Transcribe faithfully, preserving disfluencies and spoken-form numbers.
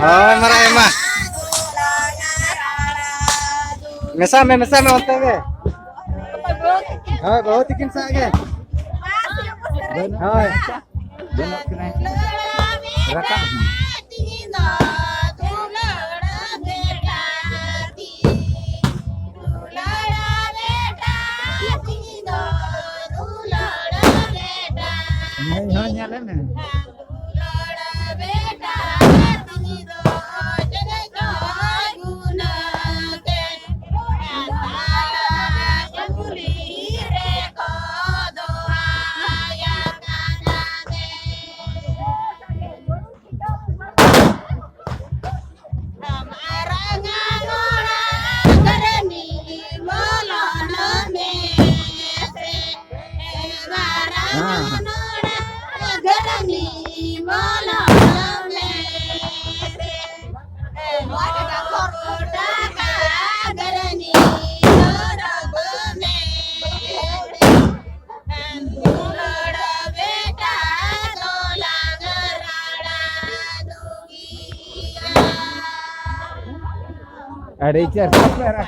ᱦᱳᱭ, ᱢᱟᱨᱟᱝ ᱟᱭᱢᱟ᱾ ᱢᱮᱥᱟ ᱢᱮ, ᱢᱮᱥᱟ ᱢᱮ ᱚᱱᱛᱮ ᱜᱮ᱾ ᱦᱳᱭ, ᱵᱟᱹᱦᱩ ᱛᱤᱠᱤᱱ ᱥᱟᱶ ᱜᱮ᱾ ᱦᱳᱭ᱾ ᱵᱟᱹᱱᱩᱜ ᱠᱟᱱᱟᱭ᱾ ᱨᱟᱠᱟᱵ᱾ ᱱᱩᱭ ᱦᱚᱸ ᱧᱮᱞᱮ ᱢᱮ᱾ ᱟᱹᱰᱤ ᱪᱮᱦᱨᱟ ᱯᱮ ᱨᱟᱠᱟᱵ᱾